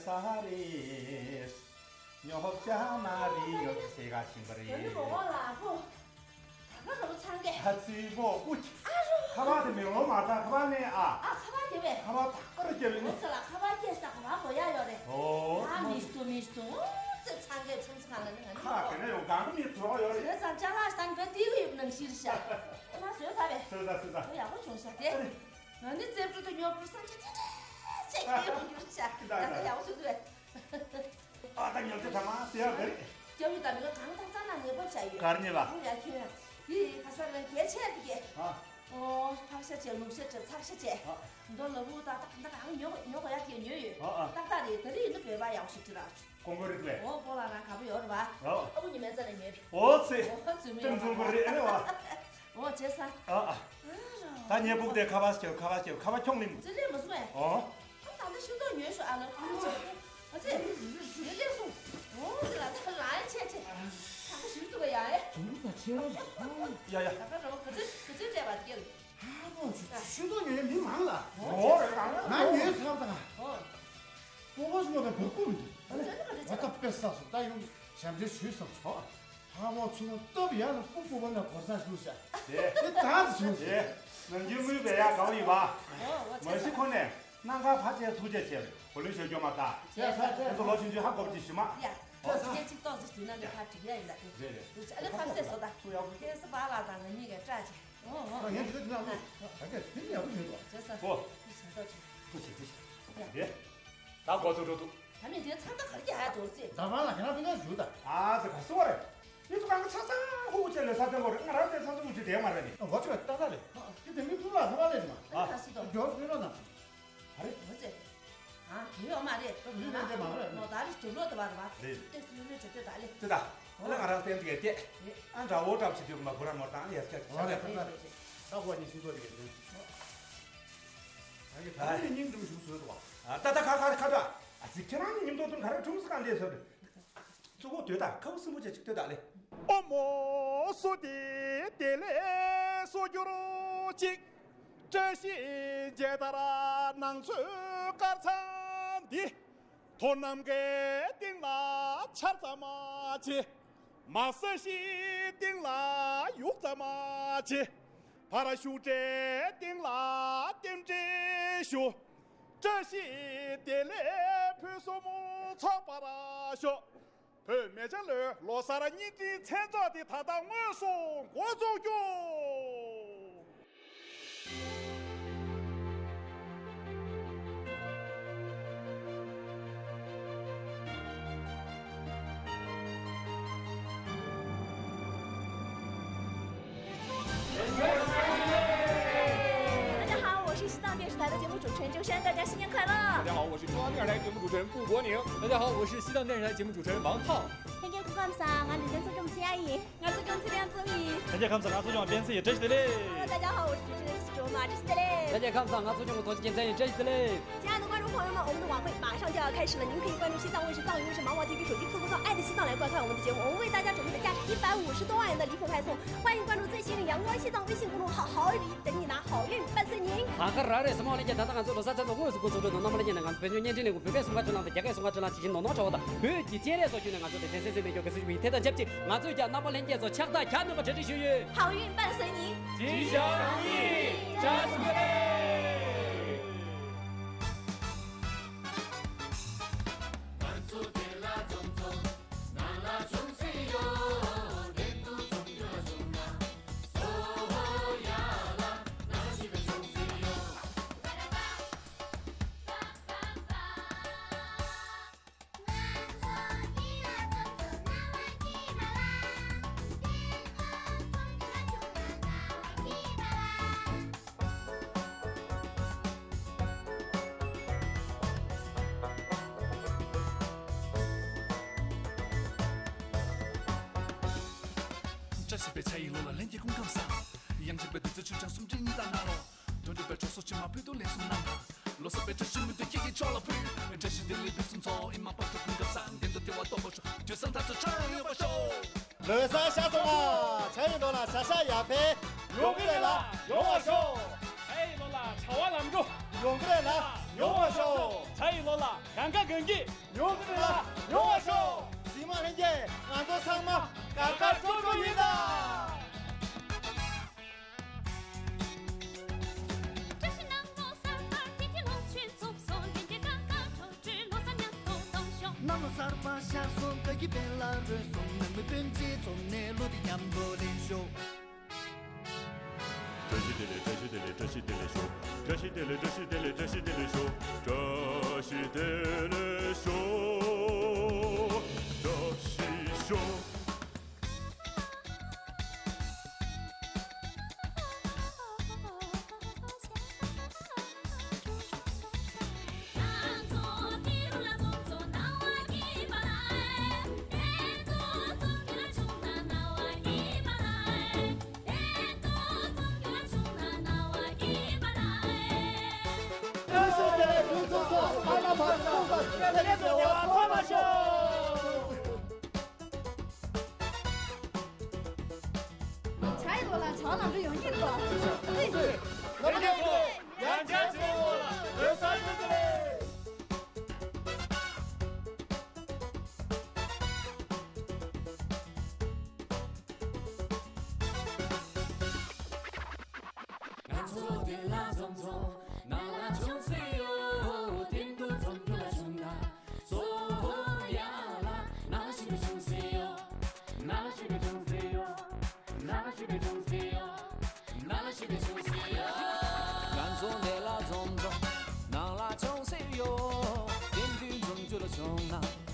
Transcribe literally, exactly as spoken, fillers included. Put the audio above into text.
ས་རེད། ཉོབ་ཆ་མ་རེད། ཉོབ་ཆ་ཟེར་ག་ཤིང་པ་རེད། དེ་ནི་མོ་ལ་ཧོ། ད་ག་ར་ཚང་གི་ཨ་ཙི་མོ་ཀུ། ཨ་རོ། ཁ་པར་དེ་མེ་ལོང་མ་ཚང་ཁ་པར་ནས་ཨ། ཨ་ཁ་པར་དེ་བས། ཁ་པར་ད་ག་ར་རྒྱབ་ཡོད་ནི། ཁོ་ཚོ་ལ་ཁ་པར་སྐྱེས་ས་ཁ་པར་གོ་ཡ་ཡོད་རེད། ཨོ། ཨ་མི་སྟོ་མི་སྟོ། ཨོ་ཙི་ཚང་གི་ཁྲོམ་ཚང་ལ་ནི་ང་ནི་ཁ་གི་ནས་ཡོང་གང་གི་མི་གྲོགས་ཡོད་རེད། བཟོས་ཙང་ཅ་ལག་སྟན་པའི་ཏི་གི་ཡོད་ནང་ཤིར་ཤ། ཁ་པར་བཟོས་ཚར་བས། བཟོས་ཚར་བཟོས་ཚར། ཨོ་ཡག་པོ་བྱུང་ཤ་དེ། ང་ནི་རྩེ་སྤྲུལ་དུ་ཉོ་པུར་སང་ཅི་ཅི་ཅི་ཅི་ཡོང་གི་ཤ། ད་ད་ཡག་པོ་བྱུང་འདུག་བས། ཨ་ད་ཉལ་ཏེ་ཐ་མ་དེ་ཡག་ག་རེད། སྐྱབས་ཡུལ་དང་མི་ལོ་གང་ཐག་ཙམ་ན་ངེས་པོ་བྱ་ཡོད། གར་ཉེ་ལ། ཨོ་ཡ་ཁྱོད་ཡ། ཡི་ཁ་སར་ལ་གལ་ཆེ་དེ་གས། ཨ། ཨོ་ཕག་ཤ་བྱས་ལུག་ཤ་བྱས་ཚག་ཤ་བྱས། ཨ། མདོ་ལ་བུ་ད་ད་གང་ད་གང་ཉོ་ཉོ་གོ་ཡ་དེ་ཉོ་ཡོད། ཨ་ཨ། ཏག་ཏག་རེད། ད་རེས་ཡིན་ན་བོད་པ་ཡག་ཤོས་ཅི་ར། ཀོང་པོ་རིག་ལས། ཨོ་པོ་ལ་ན་ག་བུ་ཡོད་རེད་བ། ཨོ། ཨ་བུ་ཉི་མའི་རྩ་ནས་ཉོས་རེད། ཨོ་ཙི། ཨོ་ཙི་མི་ཏན་ཙུང་པོ་རེད་ཨ་ནི་བ། ཨོ་བྱས་ས། ཨ་ཨ། ད་ཉེ་སྦུག་དེ་ཁ་པར་སྐྱོ་ཁ་པར་སྐྱོ་ཁ་པར་ཁྱོང་ལིམ། ཙི་ལེ་མ་སོང་ཨེ། ཨོ། ཨ་ད་ལྟ་ཤིང་ཏོག་ཉོས་ཤོག་ཨ་ལོ། ཨ་ཙི། ཨ་ཙི། ཉེ་ལེ་སོང་། ཨོ་ཙི་ལ་ད་ལ་ཨེ་ཆེ་ཆེ། ཁ་པར་ཞིག་ཏུ་བ་ཡ་ཨེ། ཙུང་ད་ཆེ་ར་ཞིག་ཡ་ཡ། ད་ལྟ་རོ་ག་ཙི་ག་ཙི་སྤྲད་པ་དེ་གལ། ཨ་ནོ་ཤིང་ཏོག་ཉོས་མི་མང་ལ། ཨོ་རེད་གང་ལ། ང་ཉོས་ཚར་དང་། ཨོ། སྤོ་བོ་ཞིག་ལ་བོད་སྐུ་མི་འདུག་ཨ་ནི་ཨ་ད་དཔེ་བསགས་སོང་། ད་ཡོང་ཞབས་འདྲེན་ཞུས་སམ་ཆོག་ཧ་མོ་ཆུ་མོ་སྟབས་ཡག་ལ་སྤུ་སྤུ་བ་ལ་གོ་ས་ཞུ་ཤག་དེ་དེ་ད་ཞུ་ཤག་དེ་ནམ་རྒྱུན་དངུལ་སྦས་ཡག་ག་བ་ཡིན་པ། ཨོ་ཨོ་མ་གཞི་ཁོ་ནས་གནམ་ཁ་ཕ་ཆེ་ཐུགས་རྗེ་ཆེ། བུ་ལོན་ཞོ་སྐྱོ་མ་ད། ཆེ་ས་ཆེ་ཁོ་ཚོ་ལོ་ཆུང་ཆུང་ཧ་གོ་བ་ཅིག་ཞུ་མ། ཡ་ཨོ་ཁྱེད་ཅིག་ཏོག་ཙི་དུས་ན་ལས་ཁ་འགྲིག་ཡ་ཡིན་ད་དེ། རེད་རེད། ཨ་ནི་ཁམས་སེ་སོ་ད། ཐུགས་ཡག་པོ། ཁྱེད་སུ་བ་ལ་དང་ང་གཉིས་ཀས་སྐྲག་ཅིག་ཨོ་ཨོ། ཡང་དེ་ན་ཨ་ག་དེ་ནི་ཡག་པོ་ཡོད་དོ། ཅེ་ས། ཨོ། ཤ་ཏོག་ཅིག་ཐུགས་རྗེ་ཆེ། ཡ། དེ། ད་གོ་ཐུག་འགྲོ་ཐུག་ད་མི་དེ་ཚང་ད་གར་རྒྱག་ཡ་དོར་རྩིས། ད་བར་ལ་ཁྱེད་རང་དཔེ་ཁ་ཞུ་ད། ཨ་ཙི་ག་སུ་བ་རེད། མི་ཚོ་གང་ག་ཚ་ཚ་ཧུ་ཧུ་བྱས་ལས་ས་སྟོན་གོ་རེད། ང་རང་དེ་ཚ་ཚ་ཧུ་ཧུ་བྱས་བསྡད་མ་རེད་ནི། ཨ་འོ་ཆོས་ཏག་ཏག་རེད། དེ་དེ་མི་ཐུག་ལ་ཐ་མ་ལས་མ། ཨ་ཁ་སི་ཏོ། རྒྱོ་སུ་རོ་ན། ཨ་རེད། འོ་ཙེ། ཨ་དེ་ཡོད་མ་རེད། ད་མི་ལ་འདྲེ་མ་རེད། ནོ་ད་རེད་དུ་ལོ་དུ་བ་རེད་བ། རེད། ཏེ་སུ་ལོ་ལོ་བྱེད་དུ་ད་ལེ། ཏེ་ད། ཨ་ལ་ང་རང་སྟེང་དེ་གས་ཏེ། ཨ་འདྲ་བོ་གྲབས་བྱེད་དུས་མ་བུ་ར་མོ་དང་ཡར་སྐྱ་ཅིག་ཨ་རེད་ཆགས་རེད་རེད་རེད། ད་གོ་ཉི་ཤིང་ཏོ་དེ་གས་ཏེ། ད་གི་ད་ནི་སྙིང་སྡུག་ཞུ་སོད་དོ། ཨ་ད་ད་ཁ་ཁ་ཁ་ད། ཨ་ཙི་ཁྱེད་རང་ནི་ཉིན་ཏོག་ཏུ་ག་རེ་ཁྲུམ་སི་གང་ལས་སོད། གཙོ་བོ་དོད་ད་ཁ་བུ་སིམ་པོ་བྱས་ཅིག་དོད་ད་ལེ། ཨོ་མོ་སོ་ཏི་དེ་ལས་སོ་གྱུར་ཅིག་བཀྲ་ཤིས་མཇལ་དར་ནང་ཚོའི་དཀར་ཚང་འདི། མཐོ་ནམ་མཁའི་སྟེང་ལ་ཆར་ཙམ་མ་ཆེ། མ་ས་གཞིའི་སྟེང་ལ་ཡུག་ཙམ་མ་ཆེ། ཕ་ར་ཤུ་ཏྲའི་སྟེང་ལ་རྟེན་འབྲེལ་ཞུ། བཀྲ་ཤིས་བདེ་ལེགས་ཕུན་སུམ་ཚོགས་པར་ཤོག་བོད་མེ་བྱ་ལོའི་ལོ་གསར་བརྙན་འཕྲིན་མཚན་ཚོགས་འདི་ད་ལྟ་དངོས་སུ་འགོ་འཛུགས་རྒྱུ། 大家好，我是西藏电视台的节目主持人周深，大家新年快乐！大家好，我是中央电视台节目主持人顾国宁。大家好，我是西藏电视台节目主持人王浩。 ལྷན་རྒྱས་སྐུ་ཁམས་བཟང་། ང་ལུས་རྩལ་ཚོགས་ཆུང་སི་ཨའི་ཡིན། ང་ཚོགས་ཆུང་ཚེ་རིང་ཚོགས་ཡིན། ལྷན་རྒྱས་ཁམས་བཟང་། ང་ཚོགས་ཆུང་པན་སི་ཡིན། བཀྲ་ཤིས་བདེ་ལེགས། 大家好，我是主持人周娜， བཀྲ་ཤིས་བདེ་ལེགས། 大家好，我是主持人周娜， བཀྲ་ཤིས་བདེ་ལེགས། 亲爱的观众朋友们，我们的晚会马上就要开始了，您可以关注西藏卫视、藏语卫视、芒果T V手机客户端，爱的西藏来观看我们的节目。我们为大家准备的价值一百五十多万元的礼品派送，欢迎关注最新的阳光西藏微信公众号，好礼等你拿，好运伴随您。 ད་ག་རང་རེད། སེམས་ལྷན་རྒྱས། ད་ལྟ་ང་ཚོ་ལོ་གསར་མཚན་ཚོགས་དངོས་སུ་འགོ་ཚུགས་འགྲོ་དང་། རྣམ་པ་ལྷན་རྒྱས་ནས་ང་ཚོ་བོད་ལྗོངས་བརྙན་འཕྲིན་ལས་ཁུངས་བོད་སྐད་སྲུང་སྐར་ཁྲི་ལམ་དང་རྒྱ་སྐད་སྲུང་སྐར་ཁྲི་ལམ་ཇི་བཞིན་ནོར་གནག་ཆེ་བ་དང་བོད་ཀྱི་སྐད་ལས་སྲོལ་རྒྱུན་ནས་ང་ཚོས་ཀྱང་རྣམ་པ་ལྷན་རྒྱས་ཚོ་ཕྱག་རྟགས་རྒྱ་ནག་ནང་པ་ལྷན་རྒྱས་ཚོ་ཕྱག་རྟགས་རྒྱ་ནང་པ་གྲ་སྒྲིག་ཞུས་ཡོད། 好运伴随您。 吉祥如意，扎斯克勒。 བཀྲ་ཤིས་པའི་ཆ་ཡི་ལོ་ལ་ལྷན་རྒྱས་སྐུ་ཁམས་བཟང་། ཡང་ཅིག་པའི་བདུད་རྩི་ཆུ་ཆེན་སུམ་ཁྲི་གཉིས་དང་ནང་ལོ། དོན་འགྲུབ་པའི་གྲོགས་སུ་ཕྱི་མ་ཕུད་དུ་ལེན་གསུམ་རྣམས་དང་། ལོ་གསར་པའི་བཀྲ་ཤིས་སྨོན་འདུན་ཁྱེད་ཀྱི་ཕྱོགས་ལ་ཕུལ། བཀྲ་ཤིས་བདེ་ལེགས་ཕུན་སུམ་ཚོགས། ཨེ་མ་དཔལ་སྤྲུལ་ཀུན་སྐལ་བཟང་། བདེ་འགྲོ་བདེ་བ་ཏོག་པར་ཤོག་དུས་བཟང་མཐར་ཐུག་ཕྱྭ་གཡང་ཡོང་བར་ཤོག་ལོ་གསར་ཤ་ཚ་བ། ཕྱྭ་ཡི་ལོ་ལ་བྱ་ཤ་ཡར་འཕེལ། ཡོང་གི་རེད་ལ་ཡོང་བར་ཤོག་ཕྱྭ་ཡི་ལོ་ལ་བྱ་བ་ལམ་འགྲོ། ཡོང་གི་རེད་ལ། ཡོང་བ་ཤོག་བྱ་ཡི་ལོ་ལ་གང་ག་གང་གིས་ཉོ་གི་མེད་ལ་ཡོང་བ་ཤོག་གཟིགས་མོ་ལྷན་རྒྱས། ང་ཚོ་ཚང་མ་དགའ་དགའ་སྤྲོ་སྤྲོ་ཡིན་ད། བཀྲ་ཤིས་གནམ་ལོ་གསར་པར་ཐིག་ཐིག་ལོ་ཆུན་ཚུགས་སོ། ལྷན་རྒྱས་དགའ་དགའ་སྤྲོ་སྤྲོའི་ལོ་གསར་ཉམས་རྟོགས་གཏོང་ཤོག་གནམ་ལོ་གསར་པ་ཤར་སོང་། དགའ་སྐྱིད་སྤེལ་ལ་རོལ་སོང་། ནང་མི་སྤུན་མཆེད་འཛོམས་ནས་ལོ་འདི་མཉམ་དུ་ལེན་ཤོག་བཀྲ་ཤིས་བདེ་ལེགས། བཀྲ་ཤིས་བདེ་ལེགས། བཀྲ་ཤིས་བདེ་ལེགས་ཤོག་བཀྲ་ཤིས་བདེ་ལེགས། བཀྲ་ཤིས་བདེ་ལེགས། བཀྲ་ཤིས་བདེ་ལེགས། བཀྲ་ཤིས་བདེ་ལེགས་ཤོག་བཀྲ་ཤིས་ཤོག་བཀྲ་ཤིས་ཤོག་བྱ་ཡི་ལོ་ལ་བྱ་ནང་དུ་ཡོང་གི་རེད་པ། ཡང་བསྐྱར་བྱ་ཡི་ལོ་ལ་རོལ་སར་ཡོང་གི་རེད། ང་ཚོ་དེ་ལ་འཛོམས་ཚོ་ནང་ལ་བྱུང་སེ་ཡོད། དེ་འདུ་འཛོམས་རྒྱུ་ལ་བྱུང་ན། སོ་ཡ་ལ་ནང་ལ་ཞིག་བྱུང་སེ་ཡོད། ནང་ལ་ཞིག་བྱུང་སེ་ཡོད། ནང་ལ་ཞིག་བྱུང་སེ་ཡོད། ནང་ལ་ཞིག་བྱུང་སེ་ཡོད། ང་ཚོ་དེ་ལ་འཛོམས་ཚོ་ནང་ལ་བྱུང་སེ་ཡོད། དེ་འདུ་འཛོམས་རྒྱུ་ལ་བྱུང་ན།